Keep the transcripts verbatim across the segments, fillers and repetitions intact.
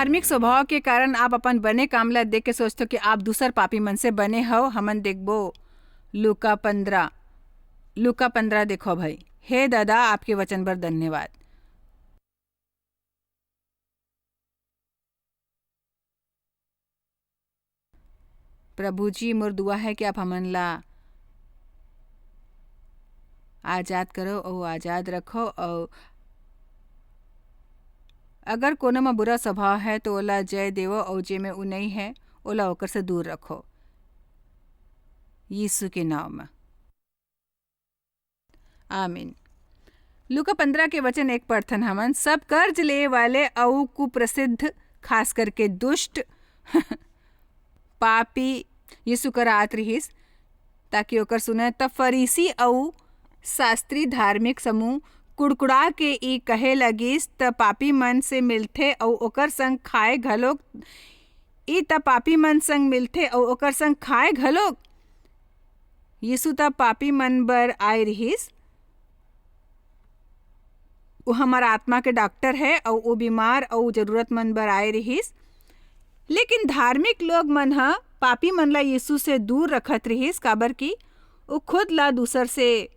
धार्मिक स्वभाव के कारण आप अपन बने काम ला देख के सोचथो कि आप दूसर पापी मन से बने हव। हमन देखबो लूका पंद्रह, लूका पंद्रह देखो भाई। हे दादा, आपके वचन बर धन्यवाद। प्रभु जी, मोर दुआ है कि आप हमन ला आजाद करो अउ आजाद रखो, अउ अगर कोनो म बुरा स्वभाव है, तो ओला जय देवो, अउ जेमे उ नई है, ओला ओकर से दूर रखो, यीशु के नाम म। आमीन। लूका पंद्रह के वचन एक पढ़थन हमन। सब कर्ज लेए वाले अउ कुप्रसिद्ध, खास करके दुष्ट, पापी यीशु करा आत रिहिस, ताकि ओकर सुने। त फरीसी अउ शास्त्री धार्मिक समूह कुड़कुड़ा के ई कहे लगिस, त पापी मन से मिलथे अउ ओकर संग खाए घलोक, ई त पापी मन संग मिलथे अउ ओकर संग खाए घलोक। यीशु त पापी मन बर आए रिहिस। वो हमर आत्मा के डॉक्टर है अउ वो बीमार अउ जरूरतमंद बर आए रिहिस। लेकिन धार्मिक लोग मन ह पापी मन ला यीशु से दूर रखत रिहिस, काबर कि वो खुद ला दूसर से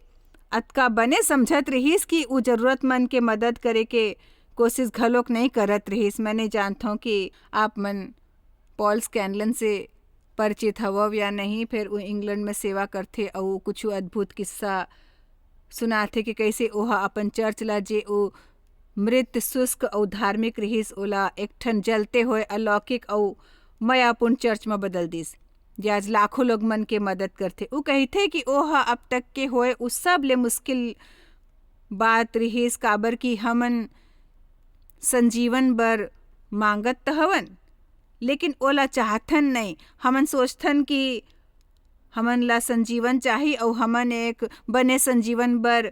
अतका बने समझत रिहिस कि वो जरूरतमंद के मदद करे के कोशिश घलोक नहीं करत रिहिस। मैं नहीं जानथौं कि आप मन पॉल स्कैनलन से परिचित हवव या नहीं, फेर वो इंग्लैंड में सेवा करथे अउ कुछ अद्भुत किस्सा सुनाथे कि कैसे ओह अपन चर्च ला, जे ओ मृत, शुष्क अउ धार्मिक रिहिस, ओला एक ठन जलते होए अलौकिक अउ मयापूर्ण चर्च म बदल दिस, जे आज लाखों लोग मन के मदद करथे। उ कहिथे कि ओह अब तक के होए उ सब ले मुश्किल बात रिहिस, काबर कि हमन संजीवन बर मांगत त हवन, लेकिन ओला चाहथन नहीं। हमन सोचथन कि हमन ला संजीवन चाही अउ हमन एक बने संजीवन बर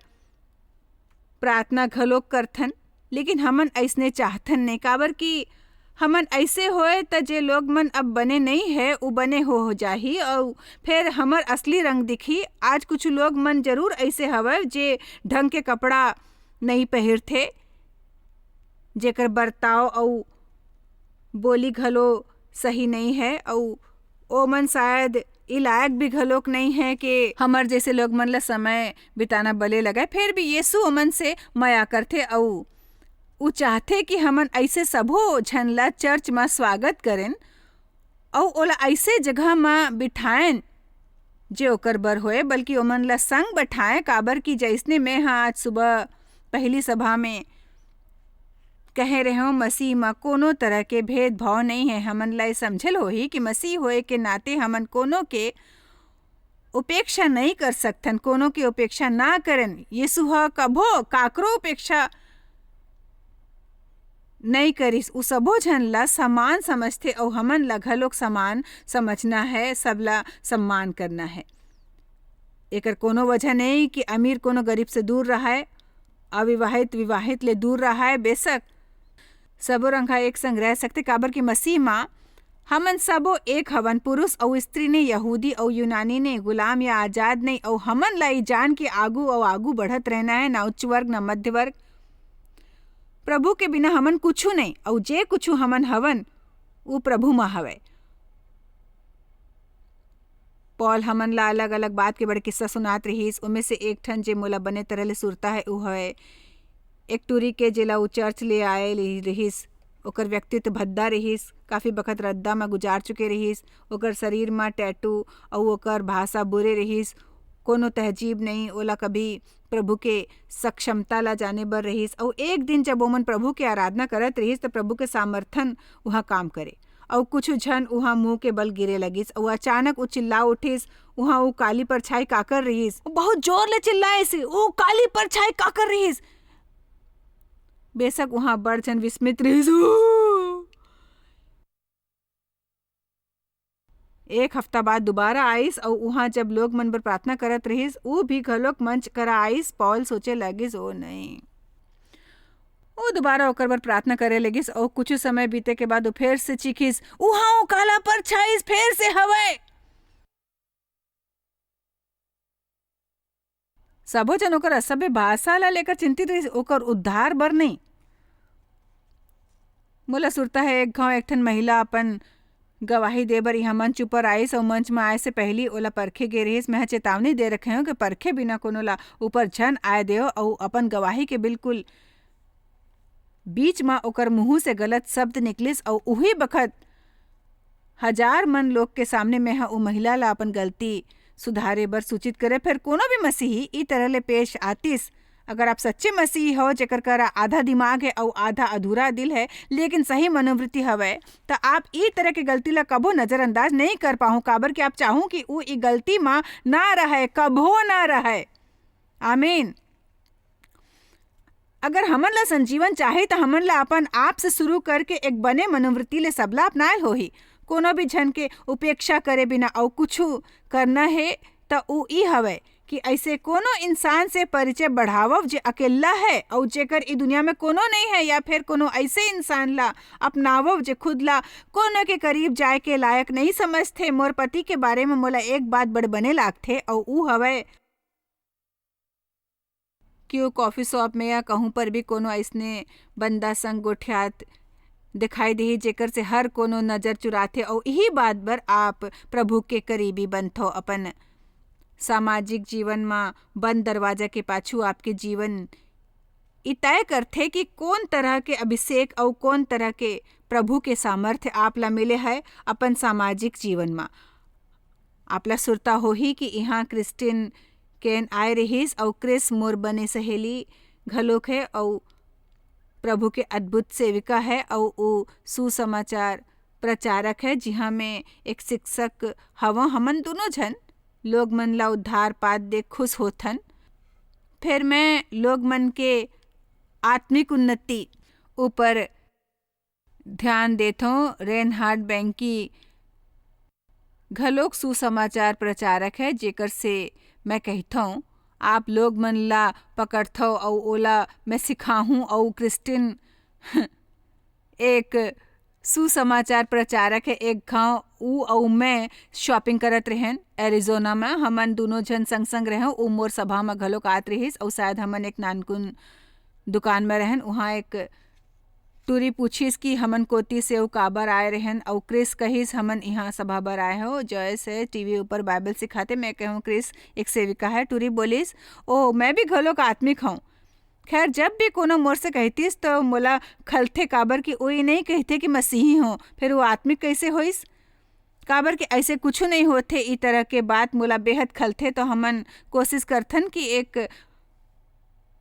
प्रार्थना घलोक करथन, लेकिन हमन अइसने चाहथन नहीं, काबर कि हमन अइसे होए त जे लोग मन अब बने नहीं है, उ बने हो, हो जाही, अउ फेर हमर असली रंग दिखही। आज कुछ लोग मन जरूर अइसे हवय जे ढंग के कपड़ा नहीं पहिरथे, जेकर बर्ताव अउ बोली घलो सही नहीं है, अउ ओमन शायद ई लायक भी घलोक नहीं है कि हमर जैसे लोग मन ला समय बिताना बले लगय। फिर भी यीशु ओमन से मया करथे अउ उ चाहथे कि हमन ऐसे सबो झन ला चर्च म स्वागत करेन अउ ओला ऐसे जगह म बिठाएन जे ओकर बर होए, बल्कि ओमन ला संग बैठाएं, काबर कि जैसने मैं ह आज सुबह पहली सभा में कहे रहेंव, मसीह म कोनो तरह के भेदभाव नहीं है। हमन ला ये समझल होही कि मसीह होए के नाते हमन कोनो के उपेक्षा नहीं कर सकथन, कोनो के उपेक्षा ना करन। यीशु ह कभो काकरो उपेक्षा नहीं करिस। उ सबो झन ला समान समझथे अउ हमन ला घलोक समान समझना है, सबला सम्मान करना है। एकर कोनो वजह नहीं कि अमीर कोनो गरीब से दूर रहाय, अविवाहित विवाहित ले दूर रहाय। बेशक सबो रंग ह एक संग रह सकथे, काबर कि मसीह म हमन सबो एक हवन, पुरुष अउ स्त्री ने, यहूदी अउ यूनानी ने, गुलाम या आजाद ने, अउ हमन ला ई जान के आगू अउ आगू बढ़त रहना है, ना उच्च वर्ग, ना मध्य वर्ग। प्रभु के बिना हमन कुछु नहीं, अउ जे कुछु हमन हवन, वो प्रभु म हवय। पॉल हमन ला अलग-अलग बात के बड़े किस्सा सुनात रिहिस। ओमे से एक ठन जे मोला बने तरह ले सुरता है, वो हवय एक टूरी के, जेला वो चर्च ले आए ले रिहिस। ओकर व्यक्तित्व भद्दा रिहिस, काफी बखत रद्दा म गुजार चुके रिहिस। ओकर शरीर म टैटू अउ ओकर भाषा बुरे रिहिस। कोनो तहजीब नहीं, ओला कभी प्रभु के सक्षमता ला जाने बर रिहिस। अउ एक दिन जब ओमन प्रभु के आराधना करत रिहिस, त प्रभु के सामर्थन उहाँ काम करे। अउ कुछ झन उहाँ मुंह के बल गिरे लगिस, अउ अचानक उ चिल्ला उठिस, "उहाँ उ काली परछाई काकर रिहिस?" बहुत जोर ले चिल्लाइस, "उ काली परछाई काकर रिहिस?" बेशक उहाँ बड़ झन विस्मित रिहिस। एक हफ्ता बाद दोबारा आइस, अउ उहाँ जब लोग मन बर प्रार्थना करत रिहिस, उ भी घलोक मंच करा आइस। पॉल सोचे लगिस, "ओ नहीं।" वो दोबारा ओकर बर प्रार्थना करे लगिस, अउ कुछ समय बीते के बाद वो फेर से चीखिस, "उहाँ वो काला परछाई फेर से हवय।" सबो झन ओकर असभ्य भाषा ला लेकर चिंतित रहिस, ओकर उद्धार बर नहीं। मोला सुरता हे, एक घांव एक ठन महिला अपन गवाही दे बर इहाँ मंच ऊपर आइस, अउ मंच म आए से पहिली ओला परखे गे रिहिस। मैं ह चेतावनी दे रखे हंव कि परखे बिना कोनो ला ऊपर झन आए देव, अउ अपन गवाही के बिल्कुल बीच म ओकर मुंह से गलत शब्द निकलिस, अउ उही बखत हजार मन लोग के सामने मैं ह ओ महिला ला अपन गलती सुधारे बर सूचित करे। फेर कोनो भी मसीही ई तरह ले पेश आतिस, अगर आप सच्चे मसीही हो, जेकर करा आधा दिमाग है अउ आधा अधूरा दिल है, लेकिन सही मनोवृत्ति हवय, त आप ई तरह के गलती ला कभो नजरअंदाज नहीं कर पाहू, काबर कि आप चाहू कि ऊ ई गलती म ना रहय, कभो ना रहय। आमीन। अगर हमन ला संजीवन चाही, त हमन ला अपन आप से शुरू करके एक बने मनोवृत्ति ले सबला अपनाए होही। कोनो भी झन के उपेक्षा करे बिना अउ कुछु करना हे, त ऊ ई हवय कि ऐसे कोनो इंसान से परिचय बढ़ावव, जे अकेल्ला है अउ जेकर ई दुनिया में कोनो नहीं है, या फिर कोनो ऐसे इंसान ला अपनावव, जे खुद ला कोनो के करीब जाए के लायक नहीं समझथे। मोर पति के बारे में मोला एक बात बड़ बने लागथे, अउ ऊ हवय कि वो कॉफी शॉप में या कहूँ पर भी कोनो अइसने बंदा संग गोठियात दिखाई देही, जेकर से हर कोनो नजर चुराथे, अउ इही बात बर आप प्रभु के करीबी बनथो। अपन सामाजिक जीवन म बंद दरवाजा के पाछू आपके जीवन ई तय करथे कि कोन तरह के अभिषेक अउ कोन तरह के प्रभु के सामर्थ्य आप ला मिले है अपन सामाजिक जीवन म। आप ला सुरता होही कि इहाँ क्रिस्टिन केन आए रिहिस, अउ क्रिस मोर बने सहेली घलोक है, अउ प्रभु के अद्भुत सेविका है, अउ ऊ सुसमाचार प्रचारक है, जिहाँ में एक शिक्षक हवं। हमन दोनों झन लोग मन ला उद्धार पात देख खुश होथन। फेर मैं लोग मन के आत्मिक उन्नति ऊपर ध्यान देथों। रेनहार्ड बैंकी घलोक सुसमाचार प्रचारक है, जेकर से मैं कहिथों, आप लोग मन ला पकड़थव अउ ओला मैं सिखाहूं। अउ क्रिस्टिन एक सुसमाचार प्रचारक है। एक घांव ऊ अउ मैं शॉपिंग करत रहेन एरिजोना में। हमन दोनों झन संग संग रहें। ऊ मोर सभा में घलोक आत रहिस अउ शायद हमन एक नानकुन दुकान में रहेन। उहाँ एक टूरी पूछिस कि हमन कोती से अउ काबर आए रहेन, अउ क्रिस कहिस, "हमन इहाँ सभा बर आए हो।" जॉयस है टीवी ऊपर बाइबल सिखाथे। मैं कहूँ, "क्रिस एक सेविका है।" टूरी बोलिस, "ओ, मैं भी घलोक आत्मिक हूँ।" खैर, जब भी कोनो मोर से कहितिस, तो मोला खलथे, काबर कि ओ ये नहीं कहिथे कि मसीही हो, फिर वो आत्मिक कैसे होइस? काबर कि ऐसे कुछु नहीं होथे। ई तरह के बात मोला बेहद खलथे, तो हमन कोशिश करथन कि एक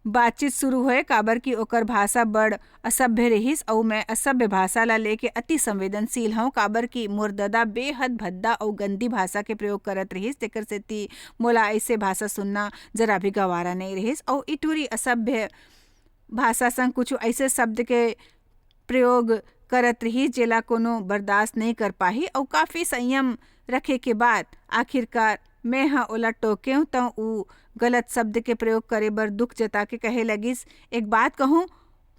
बातचीत शुरू होए, काबर कि ओकर भाषा बड़ असभ्य रहिस, अउ मैं असभ्य भाषा ला लेके अति संवेदनशील हौं, काबर कि मोर ददा बेहद भद्दा अउ गंदी भाषा के प्रयोग करत रहिस, तेकर सेती मोला ऐसे भाषा सुनना जरा भी गवारा नहीं रहिस। अउ ई टूरी असभ्य भाषा संग कुछु ऐसे शब्द के प्रयोग करत रहिस, जेला कोनो बर्दाश्त नहीं कर पाही, अउ काफी संयम रखे के बाद आखिरकार मैं ह ओला टोकेंव, त ऊ गलत शब्द के प्रयोग करे बर दुख जता के कहे लगिस, "एक बात कहूं,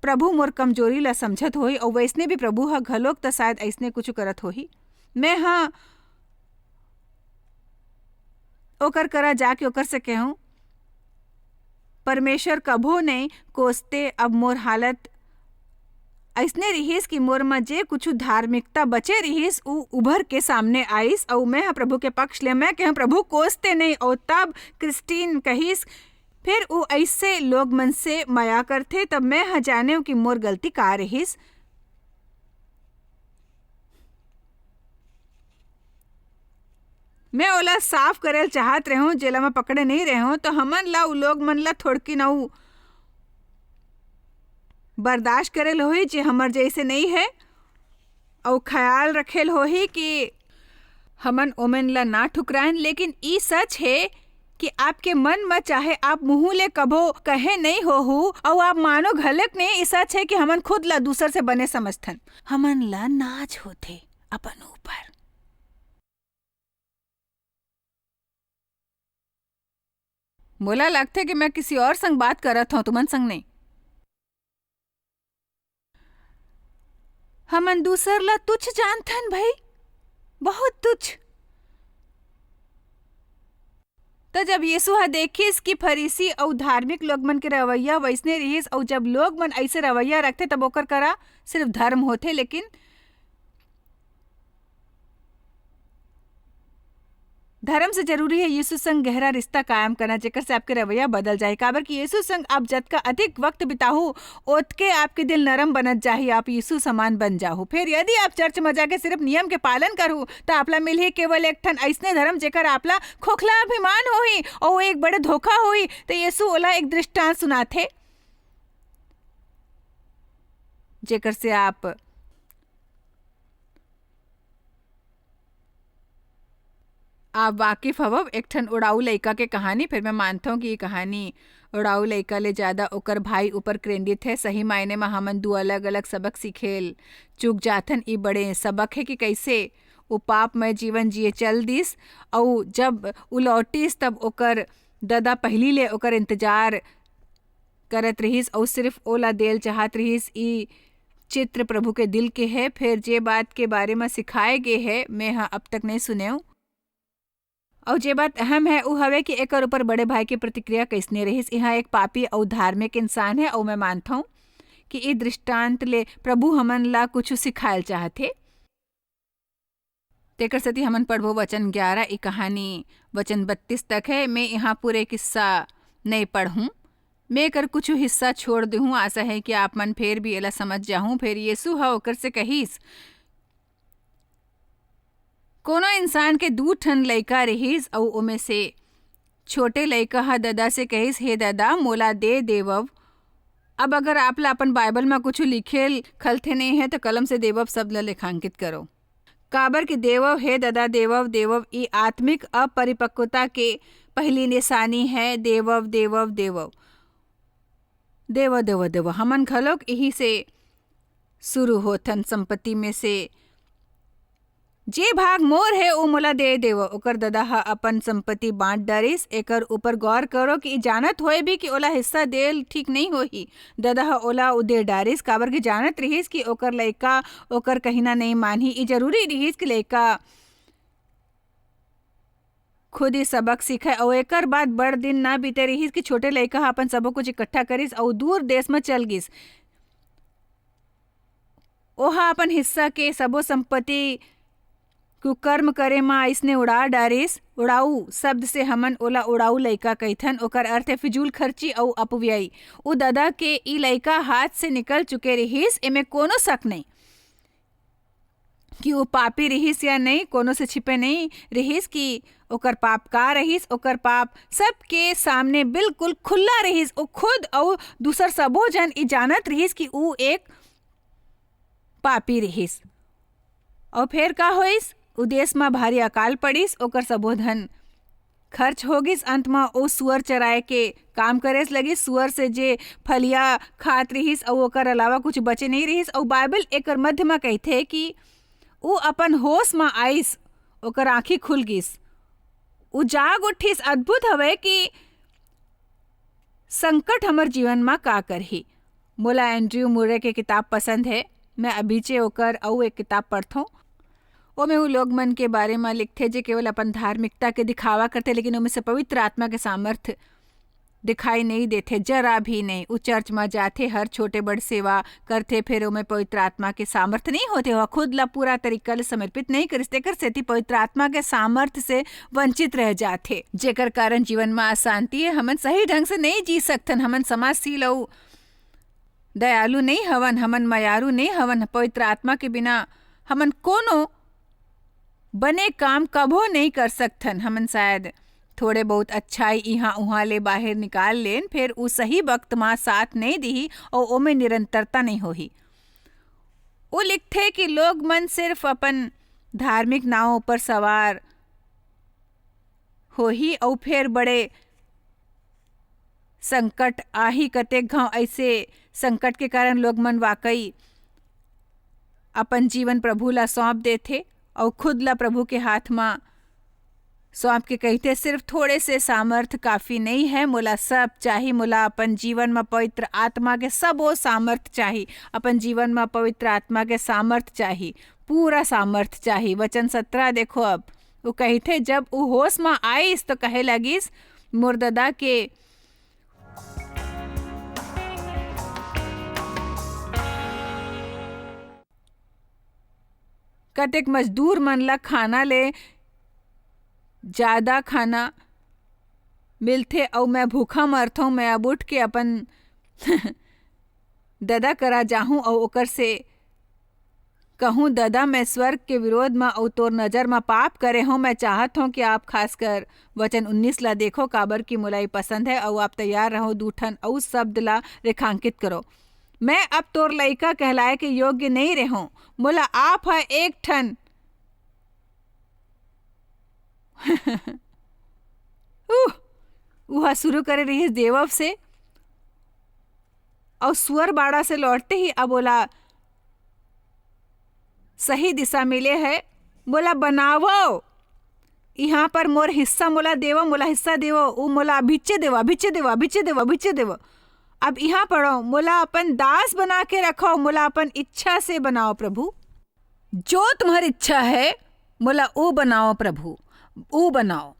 प्रभु मोर कमजोरी ला समझत होही, अउ वैसने भी प्रभु ह घलोक त शायद ऐसने कुछु करत होही।" मैं ह ओकर करा जाके ओकर से कहूं, "परमेश्वर कभो नहीं कोसते, अब मोर हालत अइसने रिहिस कि मोर म जे कुछु धार्मिकता बचे रिहिस, ऊ उभर के सामने आइस, अउ मैं ह प्रभु के पक्ष ले, मैं कहूं, 'प्रभु कोसते नहीं।'" अउ तब क्रिस्टीन कहिस, "फिर ऊ अइसे लोग मन से मया करथे, तब मैं ह जानेव कि मोर गलती का रिहिस।" मैं ओला साफ करे ल चाहत रेहेंव, जेला मैं पकड़े नइ रेहेंव, त हमन ला उ लोग मन ला थोड़किन अउ बर्दाश्त करे ल होही, जे हमर जइसे नइ हे, अउ ख्याल रखे ल होही कि हमन ओमन ला ना ठुकराएन। लेकिन ई सच हे कि आपके मन म चाहे आप मुंह ले कभो कहे नइ होहू, अउ आप मानो घलक नइ, ई सच हे कि हमन खुद ला दूसर से बने समझथन। हमन ला नाज होथे अपन ऊपर। मोला लगथे कि मैं किसी और संग बात करत हौं, तुमन संग नहीं। हमन दूसर ला तुच्छ जानथन भई, बहुत तुच्छ। त जब यीशु ह देखिस कि फरीसी अउ धार्मिक लोग मन के रवैया वइसने रिहिस, अउ जब लोग मन अइसे रवैया रखथे, तब ओकर करा सिर्फ धर्म होथे, लेकिन धर्म से जरूरी हे यीशु संग गहरा रिश्ता कायम करना, जेकर से आपके रवैया बदल जाही। काबर कि यीशु संग आप जतका अधिक वक्त बिताहू, ओतके आपके दिल नरम बनत जाही, आप यीशु समान बन जाहू। फेर यदि आप चर्च म जाके सिर्फ नियम के पालन करहू, त आपला मिलही केवल एक ठन अइसने धर्म, जेकर आपला खोखला अभिमान होही अउ एक बड़े धोखा होही। त यीशु ओला एक दृष्टांत सुनाथे, जेकर से आप आप वाकिफ हवव एक ठन उड़ाऊ लइका के कहानी। फेर मैं मानथौं कि ये कहानी उड़ाऊ लइका ले ज्यादा ओकर भाई ऊपर केंद्रित हे। सही मायने म हमन दू अलग-अलग सबक सीखेल चूक जाथन। ई बड़े सबक हे कि कइसे वो पापमय जीवन जिए चल दिस, अउ जब वो लौटिस, तब ओकर ददा पहिली ले ओकर इंतजार करत रिहिस अउ सिर्फ ओला देल चाहत रिहिस। ई चित्र प्रभु के दिल के हे। फेर जे बात के बारे म सिखाए गे हे, मैं ह अब तक नइ सुनेव। अउ जे बात अहम हे, उ हवे कि एकर ऊपर बड़े भाई के प्रतिक्रिया कइसने रिहिस। इहाँ एक पापी अउ धार्मिक इंसान हे, अउ मैं मानथौं कि ई दृष्टांत ले प्रभु हमन ला कुछु सिखायल चाहत हे। तेकर सेती हमन पढ़बो वचन ग्यारा, ई कहानी वचन बत्तीस तक हे। मैं इहाँ पूरे किस्सा नइ पढ़हूँ, मैं एकर कुछु हिस्सा छोड़ देहूँ। आशा हे कि आप मन फेर भी एला समझ जाहू। फेर यीशु ह ओकर से कहिस, कोनो इंसान के दू ठन लइका रिहिस, अउ ओमे से छोटे लइका ह ददा से कहिस, "हे ददा, मोला दे देवव।" अब अगर आप ला अपन बाइबल म कुछु लिखेल खलथे नइ हे, त कलम से देवव शब्द ल लेखांकित करो। काबर कि देवव, हे ददा, देवव, देवव, ई आत्मिक अपरिपक्वता के पहिली निशानी हे। देवव, देवव, देवव। देवव, देवव, देवव। हमन घलोक इही से शुरू होथन, संपत्ति में से जे भाग मोर हे, ओ मोला दे देवव। ओकर ददा ह अपन संपत्ति बांट डारिस। एकर ऊपर गौर करो कि ई जानत होए भी कि ओला हिस्सा देल ठीक नइ होही, ददा ह ओला उ दे डारिस, काबर कि जानत रिहिस कि ओकर लइका ओकर कहिना नइ मानही। ई जरूरी रिहिस कि लइका खुद ही सबक सीखय। अउ एकर बाद बड़ दिन ना बीते रिहिस कि छोटे लइका ह अपन सबो कुछ इकट्ठा करिस अउ दूर देश म चल गिस। ओहा अपन हिस्सा के सबो संपत्ति कुकर्म करे म अइसने उड़ा डारिस। उड़ाऊ शब्द से हमन ओला उड़ाऊ लइका कहिथन। ओकर अर्थ हे फिजूल खर्ची अउ अपव्ययी। उ ददा के ई लइका हाथ से निकल चुके रिहिस, एमे कोनो शक नइ कि वो पापी रिहिस या नइ, कोनो से छिपे नइ रिहिस कि ओकर पाप का रहिस। ओकर पाप सबके सामने बिल्कुल खुल्ला रिहिस। वो खुद अउ दूसर सबो झन ई जानत रिहिस कि ऊ एक पापी रिहिस। अउ फेर का होइस? उ देश म भारी अकाल पड़िस, ओकर सबो धन खर्च हो गिस। अंत म ओ सुअर चराए के काम करे लगिस। सुअर से जे फलिया खात रिहिस अउ ओकर अलावा कुछ बचे नइ रिहिस। अउ बाइबल एकर मध्य म कहिथे कि उ अपन होश म आइस, ओकर आँखी खुल गिस, उ जाग उठिस। अद्भुत हवय कि संकट हमर जीवन म का करही। मोला एंड्रयू मुरे के किताब पसंद हे। मैं अभीचे ओकर अउ एक किताब पढ़थों। ओमे उ लोग मन के बारे म लिखथे, जे केवल अपन धार्मिकता के दिखावा करथे, लेकिन ओमे से पवित्र आत्मा के सामर्थ दिखाई नइ देथे, जरा भी नइ। उ चर्च म जाथे, हर छोटे बड़ सेवा करथे, फेर ओमे पवित्र आत्मा के सामर्थ नइ होथे। ओह खुद ला पूरा तरीका ले समर्पित नइ करिस, तेकर सेती पवित्र आत्मा के सामर्थ से वंचित रह जाथे, जेकर कारण जीवन म अशांति हे। हमन सही ढंग से नइ जी सकथन, हमन समाजशील अउ दयालु नइ हवन, हमन मयारू नइ हवन। पवित्र आत्मा के बिना हमन कोनो बने काम कभो नइ कर सकथन। हमन शायद थोड़े बहुत अच्छाई इहाँ उहाँ ले बाहिर निकाल लेन, फेर उ सही वक्त म साथ नइ दिही अउ ओमे निरंतरता नइ होही। उ लिखथे कि लोग मन सिर्फ अपन धार्मिक नाव पर सवार होही अउ फेर बड़े संकट आही। कतेक घांव अइसे संकट के कारण लोग मन वाकई अपन जीवन प्रभु ला सौंप देथे अउ खुद ला प्रभु के हाथ म सौंप के कहिथे, "सिर्फ थोड़े से सामर्थ काफी नइ हे, मोला सब चाही, मोला अपन जीवन म पवित्र आत्मा के सबो सामर्थ चाही, अपन जीवन म पवित्र आत्मा के सामर्थ चाही, पूरा सामर्थ चाही।" वचन सत्रह देखो अब, वो कहिथे, जब वो होश में आइस तो कहे लगिस, मोर ददा के कतेक मजदूर मन ला खाना ले ज्यादा खाना मिलथे अउ मैं भूखा मरथौं। मैं अब उठ के अपन ददा करा जाहूं अउ ओकर से कहूं, "ददा, मैं स्वर्ग के विरोध म अउ तोर नजर म पाप करे हौं। मैं चाहत हौं कि आप खासकर वचन उन्नीस ला देखो, काबर कि मोला ये पसंद है, अउ आप तैयार रहो दू ठन अउ शब्द ला रेखांकित करो। मैं अब तोर लइका कहलाए के योग्य नइ रेहों, मोला आप ह एक ठन" उह, उहा शुरू करे रहिस देवव से, अउ सुअर बाड़ा से लौटते ही अब ओला सही दिशा मिले है, मोला बनावो, इहाँ पर मोर हिस्सा मोला देवो, मोला हिस्सा देवो, उ मोला अभिच्चे देवो, अभिच्चे देवो, अभिच्चे देवो, अभिच्चे देवो। अब इहाँ पढ़ो, मोला अपन दास बना के रखो, मोला अपन इच्छा से बनाओ प्रभु। जो तुम्हारी इच्छा है, मोला ओ बनाओ प्रभु, ओ बनाओ।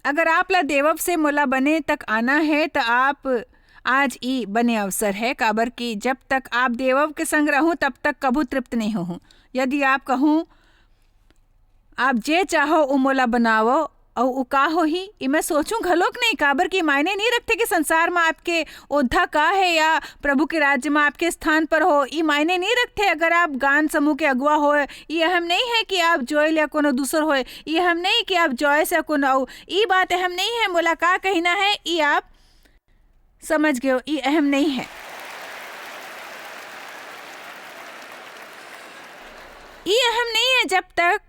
अगर आप ला देवव से मोला बने तक आना है, त आप आज ई बने अवसर है, काबर कि जब तक आप देवव के संग रहूं, तब तक कभू तृप्त नहीं होहूं। यदि आप कहूं, "आप जे चाहो, ओ मोला बनावो," अउ ओ का होही, ई मैं सोचूं घलोक नहीं, काबर कि मायने नहीं रखथे कि संसार म आपके ओद्धा का है या प्रभु के राज्य म आपके स्थान पर हो, ई मायने नहीं रखथे। अगर आप गान समूह के अगुवा होय, ई अहम नहीं है कि आप जोएल या कोनो दूसर होय, ई अहम नहीं कि आप जॉयस या कोनो अउ, ई बात अहम नहीं है। मोला का कहना है, ई आप समझ गयो, ई अहम नहीं है। ई अहम नहीं है जब तक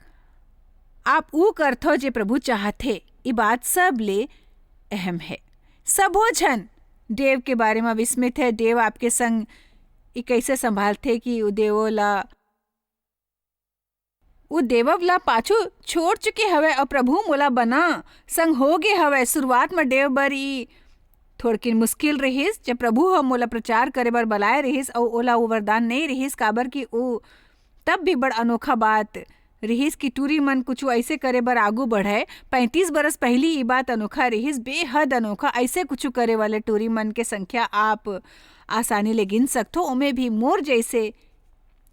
आप ऊ करथो जे प्रभु चाहथे। ई बात सब ले अहम है। सबो झन देव के बारे म विस्मित है। देव आपके संग ई कैसे संभालथे कि उ देवो ला, उ देवव ला पाछू छोड़ चुके हवय अउ प्रभु मोला बना संग हो गे हवय। शुरुआत म देव बर ई थोड़किन मुश्किल रिहिस, जब प्रभु ह मोला प्रचार करे बर बलाए रिहिस अउ ओला वो वरदान नइ रिहिस, काबर कि उ तब भी बड़ अनोखा बात रिहिस कि टूरी मन कुछु अइसे करे बर आगू बढ़य। पैंतीस बरस पहिली ई बात अनोखा रिहिस, बेहद अनोखा। अइसे कुछु करे वाले टूरी मन के संख्या आप आसानी ले गिन सकथो, ओमे भी मोर जइसे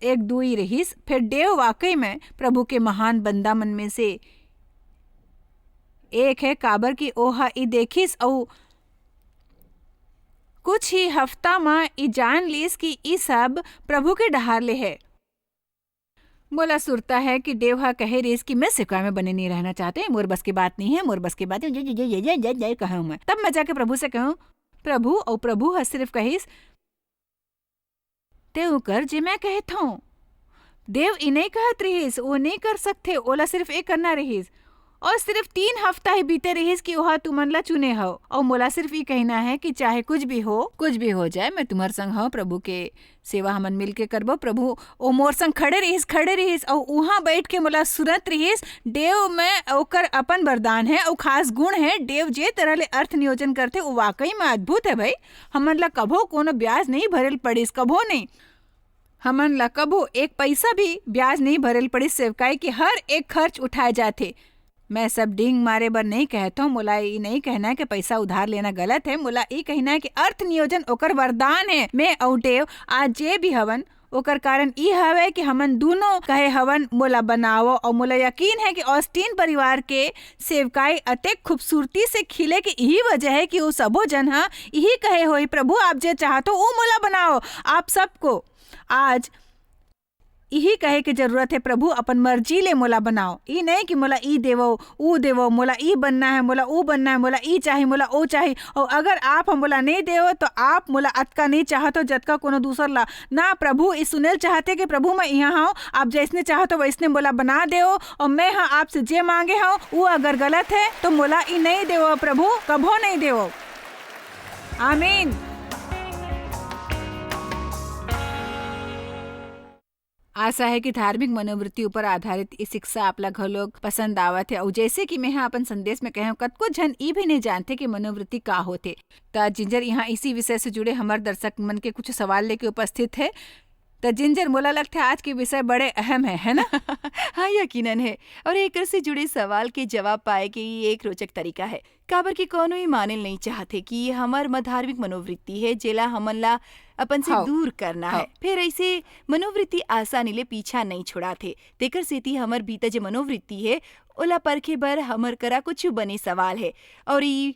एक दुई रिहिस। फेर देव वाकई में प्रभु के महान बंदा मन में से एक है, काबर कि ओह ई देखिस अउ कुछ ही हफ्ता म ई जान लीस कि ई सब प्रभु के डहार ले है। मोला सुरता है कि देव ह कहे रिहिस कि मैं सेवकाई में बने नहीं रहना चाहते, मोर बस की बात नहीं है, मोर बस की बात नहीं, जय, जय, जय, जय, जय, जय कहूँ मैं। तब मैं जाके प्रभु से कहूँ, "प्रभु," अउ प्रभु ह सिर्फ कहिस, "तें कर जे मैं कहत हूँ।" देव ई नहीं कहत रिहिस, वो नहीं कर सकथे, ओला सिर्फ ए करना रिहिस। और सिर्फ तीन हफ्ता ही बीते रिहिस कि ओहा तुमन ला चुने हव, और मोला सिर्फ ई कहना है कि चाहे कुछ भी हो, कुछ भी हो जाए, मैं तुम्हार संग हव, प्रभु के सेवा हमन मिलके करबो। प्रभु ओ मोर संग खड़े रिहिस, खड़े रिहिस, अउ उहाँ बैठ के मोला सुनत रिहिस। देव में ओकर अपन वरदान है, अउ खास गुण है। देव जे तरह ले अर्थ नियोजन करथे, वो वाकई में अद्भुत है भाई। हमन ला कभो कोनो ब्याज नहीं भरेल पड़िस, कभो नहीं। हमन ला कभो एक पैसा भी ब्याज नहीं भरेल पड़िस। सेवकाई के हर एक खर्च उठाए जाथे। मैं सब डींग मारे बर नहीं कहत हूँ, मोला ई नहीं कहना है कि पैसा उधार लेना गलत है। मोला ई कहना है कि अर्थ नियोजन ओकर वरदान है। मैं अउ देव आज जे भी हवन, ओकर कारण ई हवे कि हमन दूनों कहे हवन, "मोला बनाओ," अउ मोला यकीन है कि ऑस्टिन परिवार के सेवकाई अतेक खूबसूरती से खिले के यही वजह है कि वो सबो जन हा यही कहे होही, "प्रभु, आप जे चाहत हो, वो मोला बनाओ।" आप सबको आज यही कहे के जरूरत है, "प्रभु, अपन मर्जी ले मोला बनाओ।" ई नहीं कि मोला ई देवो, ऊ देवो, मोला ई बनना है, मोला ऊ बनना है, मोला ई चाही, मोला ओ चाही। और अगर आप ह मोला नहीं देवो, तो आप मोला अतका नहीं चाहत हो, जतका कोनो दूसर ला। ना, प्रभु ई सुनेल चाहते कि, "प्रभु, मैं यहाँ हूँ, आप जैसने चाहत हो, वैसने मोला बना देवो, और मैं हाँ आपसे जे मांगे हूँ, वो अगर गलत है, तो मोला ई नहीं देवो, प्रभु, कभो नहीं देवो।" आमीन। आशा है कि धार्मिक मनोवृत्ति ऊपर आधारित ये शिक्षा आप ला घलोक पसंद आवत है। अउ जैसे कि मैं ह अपन संदेश में कहे हूँ, कतको झन ई भी नहीं जानते कि मनोवृत्ति का होथे। त जिंजर यहाँ इसी विषय से जुड़े हमर दर्शक मन के कुछ सवाल लेके उपस्थित है। त जिंजर, मोला लगथे आज के विषय बड़े अहम हे, है ना? हाँ, यकीनन हे। और एकर से जुड़े सवाल के जवाब पाए के ये एक रोचक तरीका हे, काबर कि कोनो ही माने नहीं चाहते कि ये हमर म धार्मिक मनोवृत्ति हे, जेला हमन ला अपन से हाँ। दूर करना हाँ। हे। फिर ऐसे मनोवृत्ति आसानी ले पीछा नहीं छुड़ाथे, तेकर सेती हमर भीतर जे मनोवृत्ति हे, ओला परखे बर हमर करा कुछ बने सवाल हे। और ई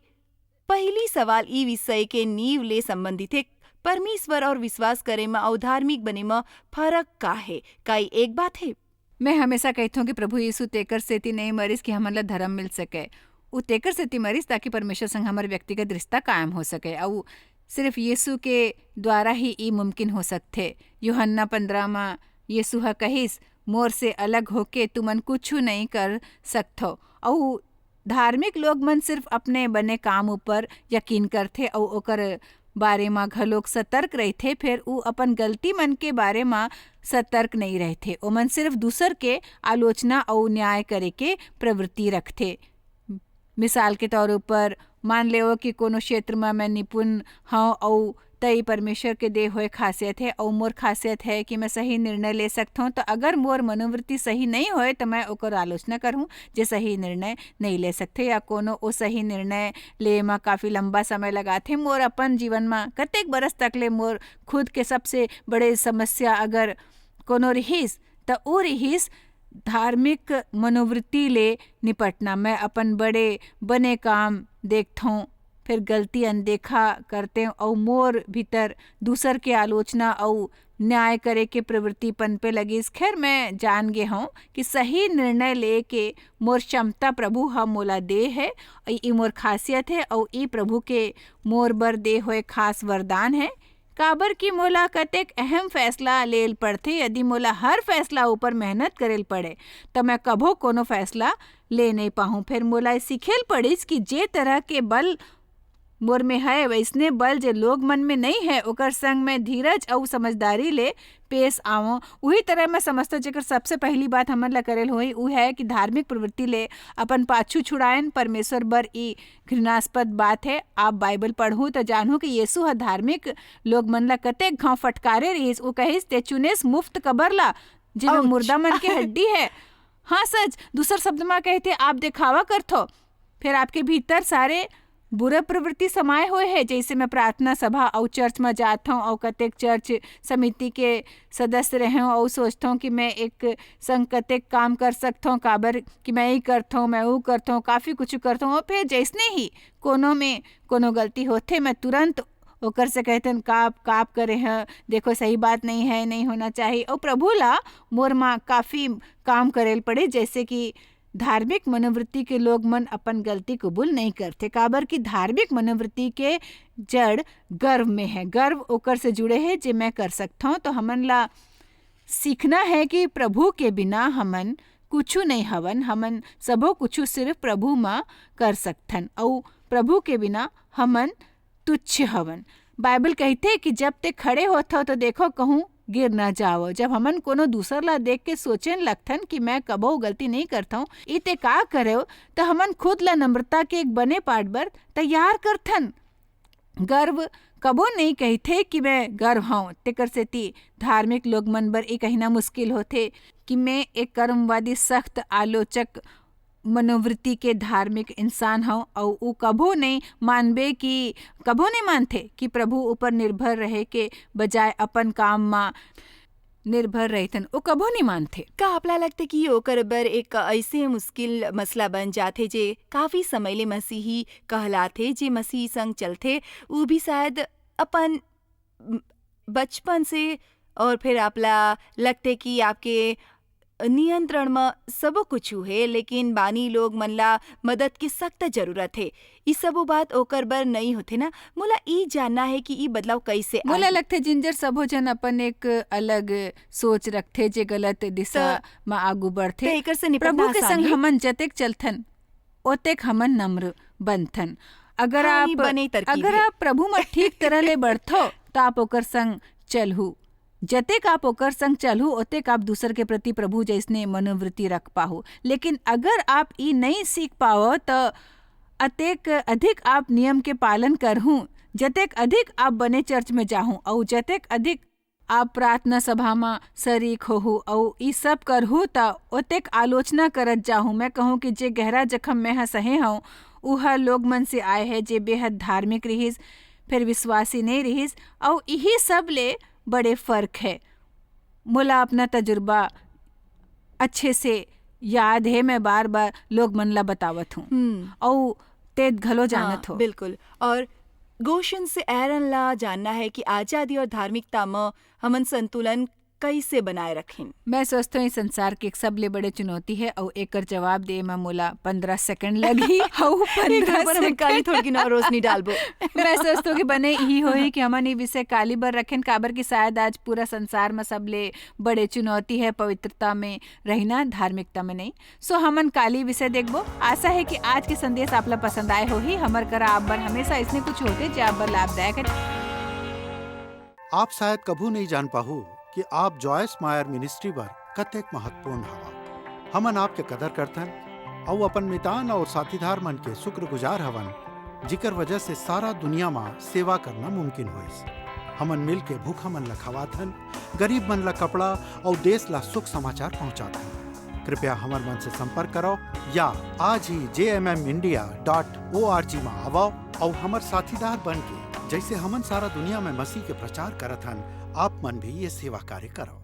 पहली सवाल ई विषय के नींव ले संबंधित हे, परमेश्वर और विश्वास करे म अउ धार्मिक बने म फरक का हे? का ई एक बात हे? मैं हमेशा कहथों कि प्रभु यीशु तेकर सेती नहीं मरिस कि हमन ला धर्म मिल सके। उ तेकर सेती मरिस ताकि परमेश्वर संग हमर व्यक्तिगत रिश्ता कायम हो सके। अउ सिर्फ यीशु के द्वारा ही ई मुमकिन हो सकथे। यूहन्ना पंद्रह म यीशु ह कहिस, "मोर से अलग होके तुमन कुछु नहीं कर सकथो।" अउ धार्मिक लोग मन सिर्फ अपने बने काम ऊपर यकीन करथे अउ ओकर बारे म घलोक सतर्क रहिथे, फेर उ अपन गलती मन के बारे म सतर्क नहीं रहथे। ओमन सिर्फ दूसर के आलोचना अउ न्याय करे के प्रवृत्ति रखथे। मिसाल के तौर ऊपर, मान लेवो कि कोनो क्षेत्र म मैं निपुण हौं अउ तई परमेश्वर के दे होए खासियत हे अउ मोर खासियत हे कि मैं सही निर्णय ले सकथौं, तो अगर मोर मनोवृत्ति सही नहीं होए, तो मैं ओकर आलोचना करहूँ, जे सही निर्णय नहीं ले सकथे या कोनो ओ सही निर्णय ले म काफ़ी लंबा समय लगाथे। मोर अपन जीवन म कतेक बरस तक ले मोर खुद के सबसे बड़े समस्या अगर कोनो रिहिस, त ओ रिहिस धार्मिक मनोवृत्ति ले निपटना। मैं अपन बड़े बने काम देखथौं, फिर गलती अनदेखा करते अउ मोर भीतर दूसर के आलोचना अउ न्याय करे के प्रवृत्ति पनपे लगिस। खैर, मैं जान गे हौं कि सही निर्णय ले के मोर क्षमता प्रभु ह मोला दे हे। ई मोर खासियत हे अउ ई प्रभु के मोर बर दे होए खास वरदान हे। काबर कि मोला कतेक अहम फैसला लेल पड़थे। यदि मोला हर फैसला ऊपर मेहनत करेल पड़े, त मैं कभो कोनो फैसला ले नहीं पाहूँ। फिर मोला सीखेल पड़िस कि जे तरह के बल मोर में है, वैसने बल जे लोग मन में नहीं है, ओकर संग मैं धीरज अउ समझदारी ले पेश आवं। उही तरह मैं समझथौं, जेकर सबसे पहली बात हमन ला करेल होही, उ है कि धार्मिक प्रवृत्ति ले अपन पाछू छुड़ाएन। परमेश्वर बर ई घृणास्पद बात है। आप बाइबल पढ़हू त जानहू कि यीशु ह धार्मिक लोग मन ला कतेक घाव फटकारे रहिस। उ कहिस, "ते चुनेस मुफ्त कबर ला, जेमे Ouch। मुर्दा मन के हड्डी है।" हाँ, सच। दूसर शब्द म कहते, आप दिखावा करथो, फिर आपके भीतर सारे बुरा प्रवृत्ति समाये होए हे। जैसे मैं प्रार्थना सभा अउ चर्च म जात हौं अउ कतेक चर्च समिति के सदस्य रहे हौं अउ सोचथौं कि मैं एक संग कतेक काम कर सकथौं, काबर कि मैं ई करथौं, मैं ऊ करथौं, काफ़ी कुछ करथौं। अउ फिर जैसने ही कोनो में कोनो गलती होथे, मैं तुरंत ओकर से कहथन, "का आप, का आप करे हैं? देखो, सही बात नहीं है, नहीं होना चाहिए।" अउ प्रभु ला मोर मा काफ़ी काम करेल पड़े, जैसे कि धार्मिक मनोवृत्ति के लोग मन अपन गलती कबूल नहीं करथे, काबर कि धार्मिक मनोवृत्ति के जड़ गर्व में है। गर्व ओकर से जुड़े है जे मैं कर सकथौं। तो हमन ला सीखना है कि प्रभु के बिना हमन कुछु नहीं हवन, हमन सबो कुछु सिर्फ प्रभु म कर सकथन, अउ प्रभु के बिना हमन तुच्छ हवन। बाइबल कहिथे कि जब ते खड़े होथव तो देखो कहूँ गिर ना जावव। जब हमन कोनो दूसर ला देख के सोचेन लगथन कि मैं कबो गलती नहीं करथौं, ई ते का करेव, त हमन खुद ला नम्रता के एक बने पाठ बर तैयार करथन। गर्व कबो नहीं कहिथे कि मैं गर्व हौं। तेकर सेती धार्मिक लोग मन बर ए कहना मुश्किल होथे कि मैं एक कर्मवादी, सख्त आलोचक मनोवृत्ति के धार्मिक इंसान हौं, अउ उ कभो नहीं मानबे कि, कभो नहीं मानथे कि प्रभु ऊपर निर्भर रहे के बजाय अपन काम मा निर्भर रहिथन। ओ कभो नहीं मानथे। का आपला लगथे कि ओकर बर एक ऐसे मुश्किल मसला बन जाथे, जे काफी समय ले मसीही कहलाथे, जे मसीह संग चलथे, उ भी शायद अपन बचपन से, और फिर आपला लगथे कि आपके नियंत्रण म सबो कुछु हे, लेकिन बानी लोग मन ला मदद के सख्त जरूरत हे। ई सबो बात ओकर बर नई होथे ना। मोला ई जानना हे कि ई बदलाव कैसे मोला आही। लगथे जिंजर सबो झन अपन एक अलग सोच रखथे, जे गलत दिशा त- म आगू बढ़थे। त एकर से निपटना प्रभु के आसान संग हे। हमन जतेक चलथन, ओतेक हमन नम्र बनथन। अगर हाँ, आप ई बने तरकीब अगर हे। आप प्रभु म ठीक तरह ले बढ़थो, त आप ओकर संग चलहू। जतेक आप ओकर संग चलहू, ओतेक आप दूसर के प्रति प्रभु जैसने मनोवृत्ति रख पाहू। लेकिन अगर आप ई नहीं सीख पाओ, त अतेक अधिक आप नियम के पालन करहू, जतेक अधिक आप बने चर्च में जाहू, अउ जतेक अधिक आप प्रार्थना सभा म शरीक होहू अउ ई सब करहू, त ओतेक आलोचना करत जाहू। मैं कहूँ कि जे गहरा जखम मैं ह सहे हूँ, उह लोग मन से आए है, जे बेहद धार्मिक रिहिस, फिर विश्वासी नहीं रिहिस। अउ इही सब ले बड़े फर्क है। मोला अपना तजुर्बा अच्छे से याद है, मैं बार बार लोग मन ला बतावत हूँ। हम्म। अउ तेद घलो जानत हो। बिल्कुल। और गोशन से एरन ला जानना है कि आजादी और धार्मिकता म हमन संतुलन कैसे बनाए रखें? मैं सोचता हूँ, इस संसार के एक सबले बड़े चुनौती है, अउ एकर जवाब दे म मोला पंद्रह सेकंड लगही। अउ पंद्रह काली थोड़की ना रोशनी डालबो। मैं सोचता हूँ कि बने यही होही कि हमन ये विषय काली बर रखें, काबर कि शायद आज पूरा संसार म सबले बड़े चुनौती है पवित्रता में रहना, धार्मिकता में नहीं। सो हमन काली विषय देखबो। आशा है कि आज के संदेश आप ला पसंद आए होही। हमर करा आप बर हमेशा इसने कुछ होते जे आप बर लाभदायक है। आप शायद कभू नहीं जान पाहू कि आप जॉयस मायर मिनिस्ट्री बर कतेक महत्वपूर्ण हवा। हमन आपके कदर करथन अउ अपन मितान और साथीदार मन के शुक्रगुजार हवन, जिकर वजह से सारा दुनिया मा सेवा करना मुमकिन होइस। हमन मिल के भूखा मन ला खवाथन, गरीब मन ला कपड़ा और देश ला सुख समाचार पहुंचाथन। कृपया हमर मन से संपर्क करो या आज ही जे M M India dot O R G मा आवो और हमर साथीदार बन के, जैसे हमन सारा दुनिया में मसीह के प्रचार करत हन, आप मन भी ये सेवा कार्य करो।